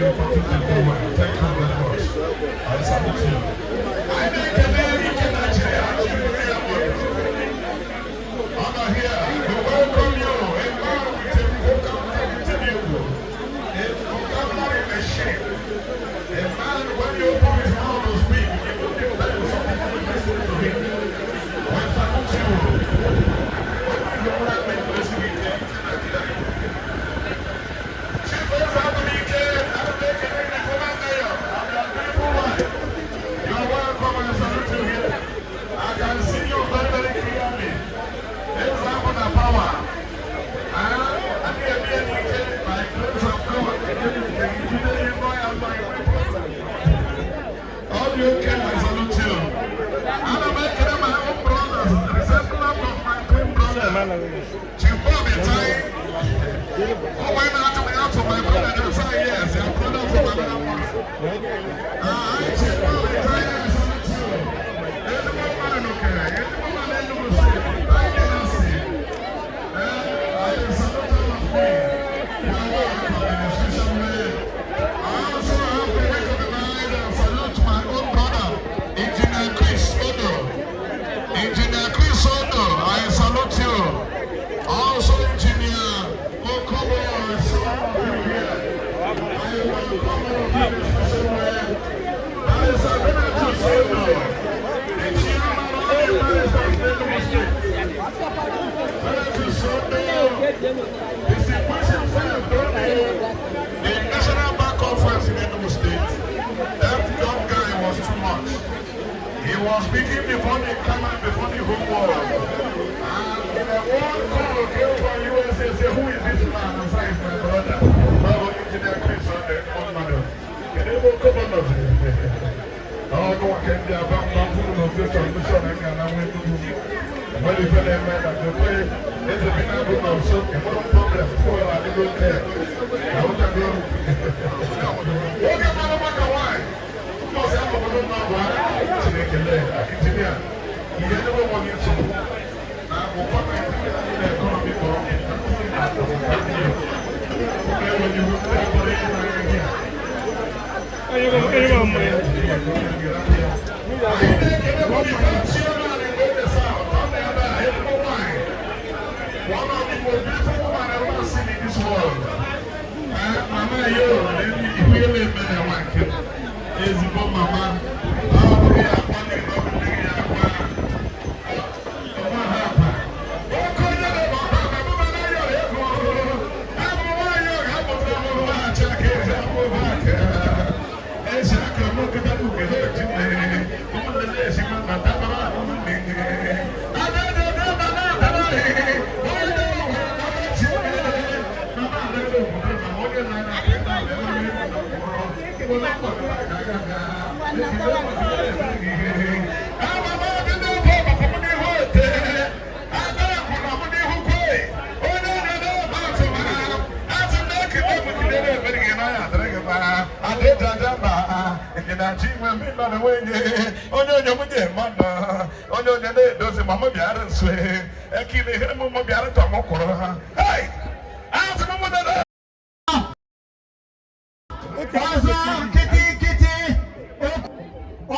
Thank you very much. I salute you. I na-ekele ike Nigeria, Honor here. We welcome you, a man with a vocabulary, a vocabulary machine. A man, when you open his mouth to speak, even the parents of people will listen to him. We salute you. When you are Chief Eze Amunike, the former mayor, and your beautiful wife. You are welcome and I salute you here. I can see you very, very clearly. Eze Amuna power. Ah, and by grace of God, all you can, I salute you. And I'm making my own brothers, resemblance of my twin brother. Chief Bob Itai. Oh, why not me out to my brother? And say yes, your brother from another mother. Ah, Chief Bob Itai, I salute you. Ezigbo mmadụ nukere, ezigbo mmadụ Enugu State, anyị na-asị. I salute all of you. You are welcome in a special way. I also have to recognize and salute my own brother, Engineer Chris Odo. Engineer Chris Odo, I salute you. Also, Engineer Okobo, I salute you here. I welcome all of you in a special way. Barrister Benatus Odo, the chairman of the Barristers Enugu State. Benatus Odo distinguished himself during the National Bar Conference in Enugu State. That young guy was too much. He was speaking before the camera, before the whole world. And in a one call came from USA, say, "Who is this man?" I said, "It's my brother." Oh, Engineer Chris on the on man. Can you come on? Oh, no one can be about my transmission and I'm going to when you tell them that the way there's a big so no problem for I don't care. I want to go. Oge mara maka nwanyị mbọsị ahụ obodo nọ bụ Chineke lee injinia ihe ndị nwe gị nsogbu na ụkọ Naijiria na economy kpọrọ enweghị iwu ndị akpọrọ ịhụ n'anya gị. Anyị na-ekele chairman in the South, ọ na-ebe a ezigbo nwanyị, one of the most beautiful women I've ever seen in this world. Mama yo, ihu ihe na-eme na nwa nke ezigbo mama, ọ bụrụ ya akwa na ọ bụrụ ya akwa ọma ha akwa. Oke onye na-eme ọba ma mama na yọrọ ego abụ nwaanyị ọ ga-amụtara mụrụ nwahachi aka ezi abụ aka ezi aka mụ nkịta bụ nke na-eji nne ụmụnne na-esi ma na dabara ụmụnne ada ada ada ada ada onye mama ada obodo ma onye na-ana onye onye m ji mmadụ onye onye na-edozi ma m bịara nso ekile ihe m m bịara tọ m kwụrụ ha. Hey! Asị m mụ dada ọzọ.